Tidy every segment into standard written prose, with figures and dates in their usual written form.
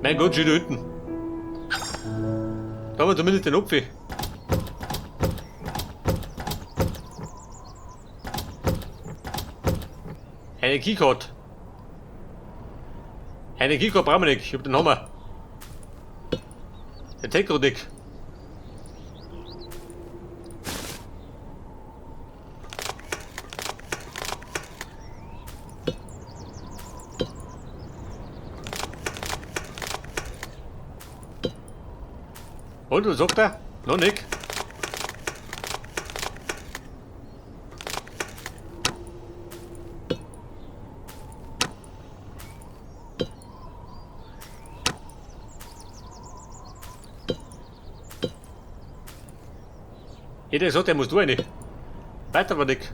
Mein Gott, schon da hinten. Da haben wir zumindest den Apfel. Eine Keycard. Eine Keycard brauchen wir nicht. Ich hab den Hammer. Der Tech nicht. Und, was sagt er? Noch nicht. Jeder sagt, er muss da rein. Weiter aber nicht.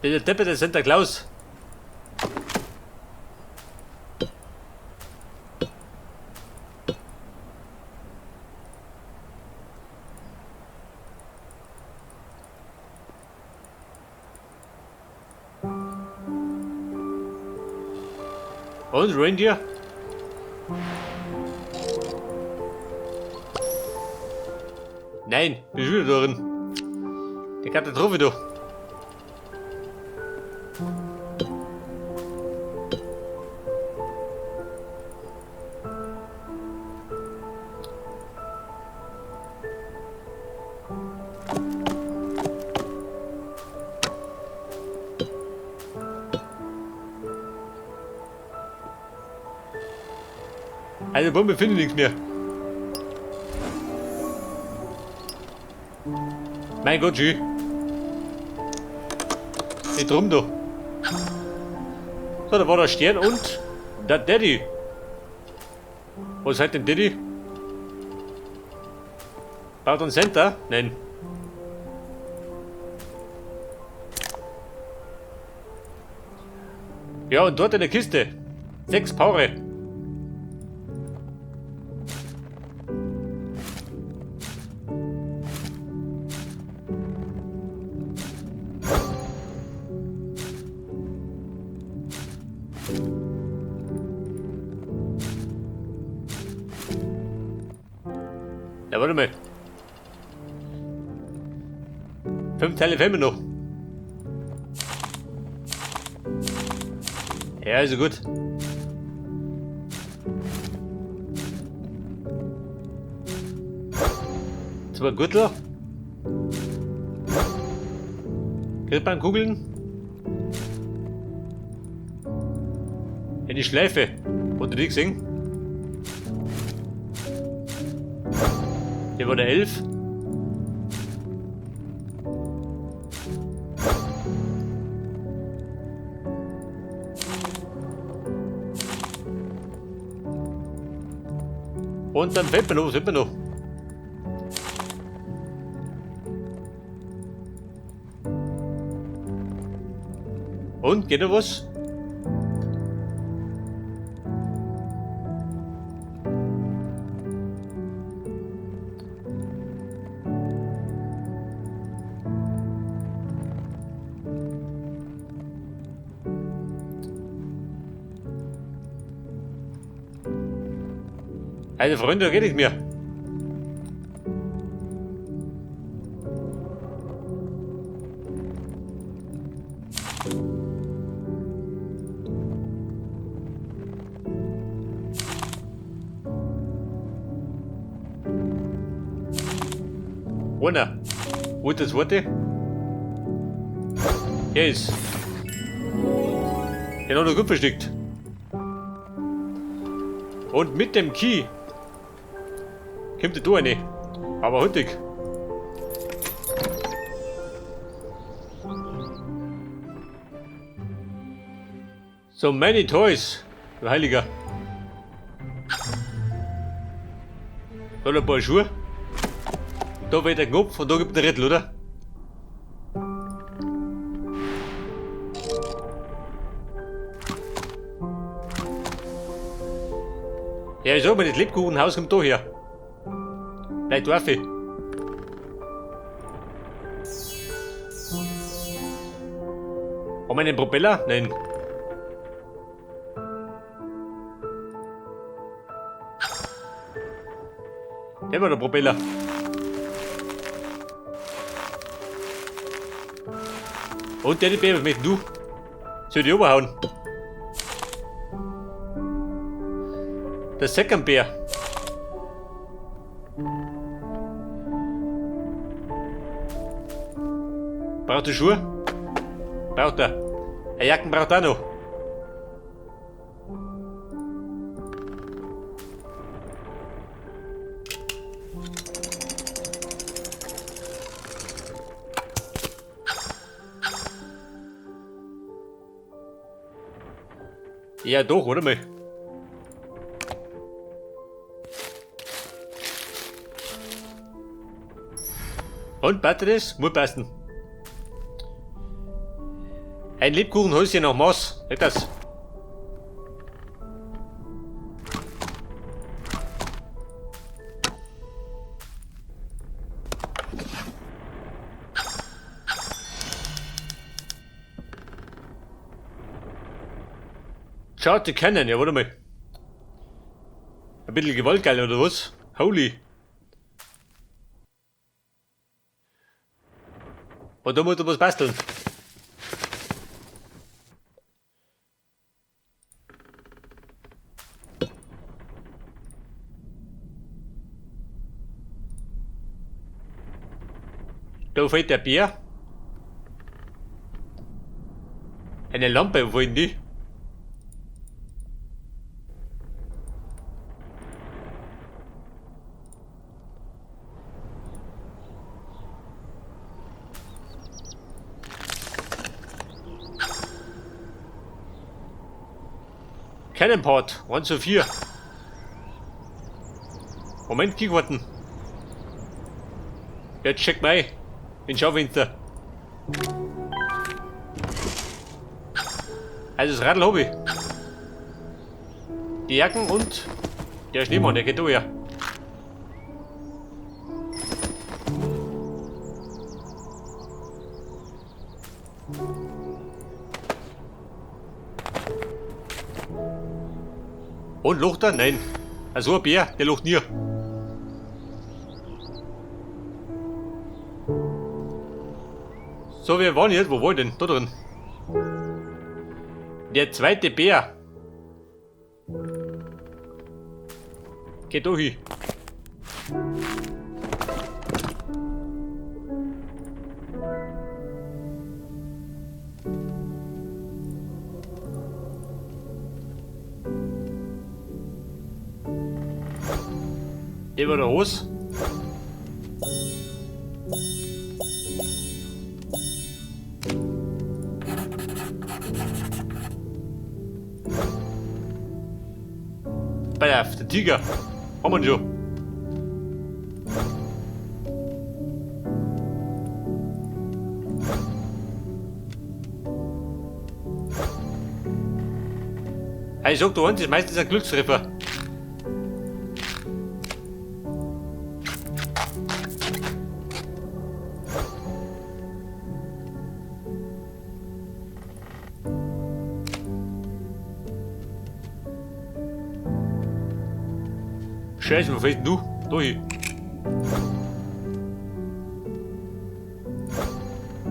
Der Deppe, der Santa Claus. Und Reindeer? Nein, bin schon wieder drin. Die Katastrophe da. Eine Bombe finde ich nichts mehr. Mein Gott, schön. Nicht drum da. So, da war der Stern und der Daddy. Was hat denn Daddy? Baut ein Center? Nein. Ja, und dort eine Kiste. 6 Paare. Ja, warte mal. 5 Teile fehlen mir noch. Ja, also gut. 2 Gürtel. Grillbahnkugeln. In die Schleife. Habt ihr die gesehen? Hier war der 11. Und dann fällt mir noch, was fällt mir noch? Und, geht noch was? Also Freunde, da geht nicht mehr. Einer. Wo ist das zweite? Hier ist. Den hat er gut versteckt. Und mit dem Key kommt der da rein. Aber hurtig. So many toys, du Heiliger. Da ein paar Schuhe. Da wird der Knopf und da gibt der Rädel, oder? Ja, ich sag mal, das Lebkuchenhaus kommt da her. Bleib du auf. Haben wir einen Propeller? Nein. Der war der Propeller. Und der Bär, was möchtest du? Soll ich die oberhauen? Der Second Bär. Braucht er Schuhe? Braucht er. Eine Jacken braucht er auch noch. Ja doch, oder mal? Und Batteries? Muss passen. Ein Lebkuchenhäuschen nach Maß. Nicht das? Schaut, die kennen, ja, warte mal. Ein bisschen gewaltgeil, oder was? Holy. Und da muss er was basteln. Da fehlt der Bär. Eine Lampe, wo in die? Cannonport, 1 zu 4. Moment, Kickwarten. Jetzt check mal in Schaufenster. Also das Radl hab ich. Die Jacken und der Schneemann, der geht da ja. Und locht er? Nein. Also ein Bär, der locht nie. So, wir waren jetzt. Wo war ich denn? Da drin. Der zweite Bär. Geht da hin. Der war der Hose. Bei der Tiger. Haben wir schon. Ich sag, da ist meistens ein Glückstreffer. Scheiße, wo fährst denn du? Da hin.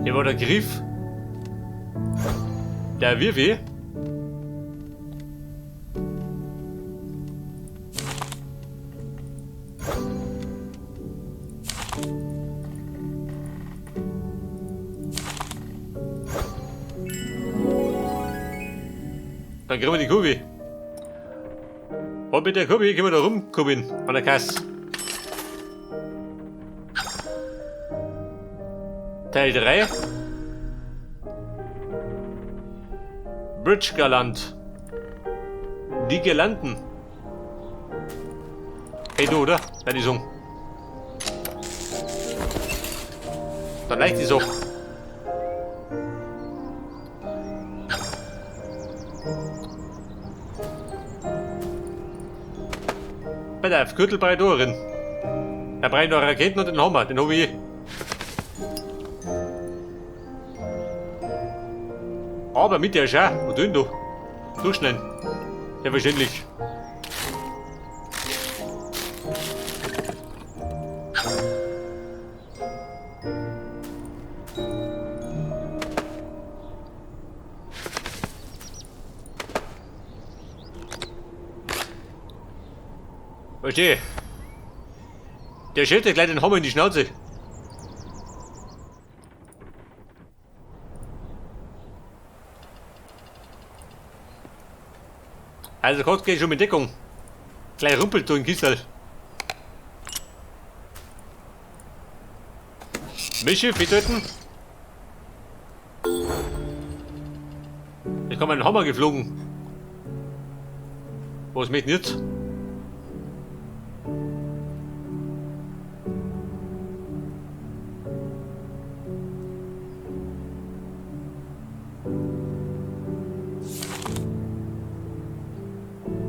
Der war der Griff. Der Wirfi. Dann kriegen wir die Kubi. Und mit der Kubi können wir da rumkommen an der Kasse. Teil 3. Bridge Galant. Die Girlanden. Hey du, oder? Nein, die Song. Dann leicht die Sache. Pass auf, Gürtel brauch ich da drin. Da brauch ich noch Raketen und den Hammer, den hab ich eh. Aber mit der Schau, wo denn du? Durchschneiden. Ja, wahrscheinlich. Verstehe. Der schält dir gleich den Hammer in die Schnauze. Also Gott geht schon mit Deckung. Gleich rumpelt du in Kistel. Mischi, töten. Ich komme ein Hammer geflogen. Was mich nicht?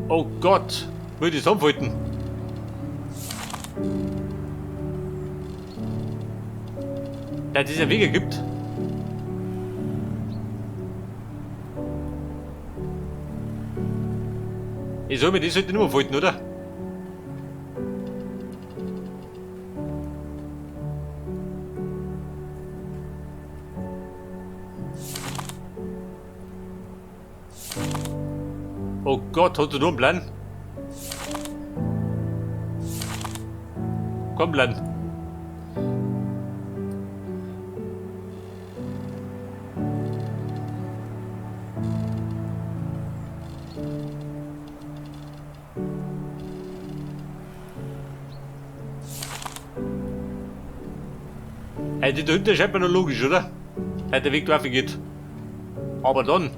Oh Gott, würde ich zusammenfalten. Da es ja Wege gibt. Ich soll mir das heute nicht mehr falten, oder? Oh Gott, hat du nur einen Plan? Komm, Plan. Hey, die dahinter scheint mir noch logisch, oder? Hey, der Weg drauf geht. Aber dann.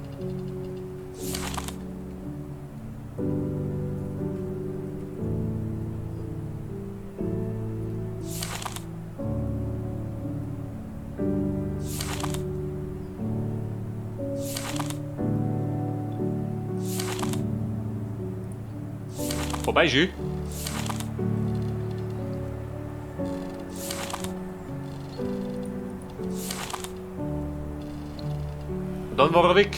Vorbei, Jü. Und dann war er weg.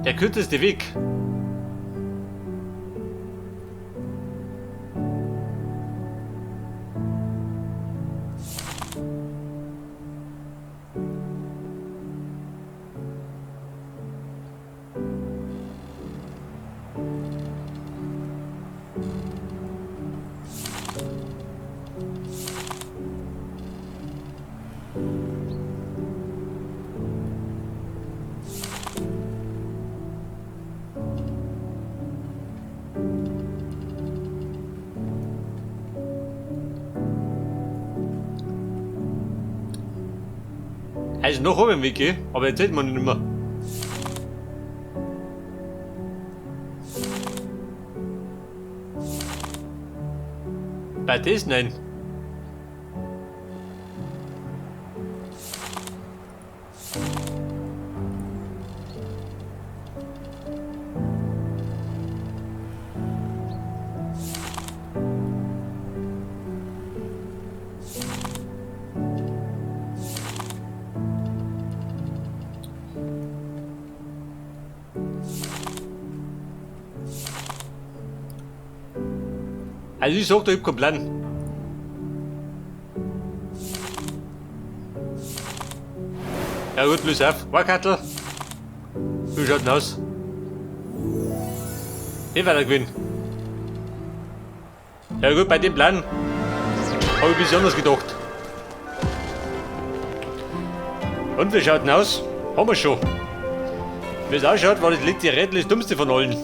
Der kürzeste Weg. Also noch oben im Weg, aber jetzt sieht man ihn nicht mehr. Bei das nein. Also ich sag da, ich hab keinen Plan. Ja gut, löse auf. Warkattel. Wie schaut denn aus? Ich werde gewinnen. Ja gut, bei dem Plan habe ich ein bisschen anders gedacht. Und wie schaut denn aus? Haben wir schon. Wie es ausschaut, war das letzte Rädel das dummste von allen.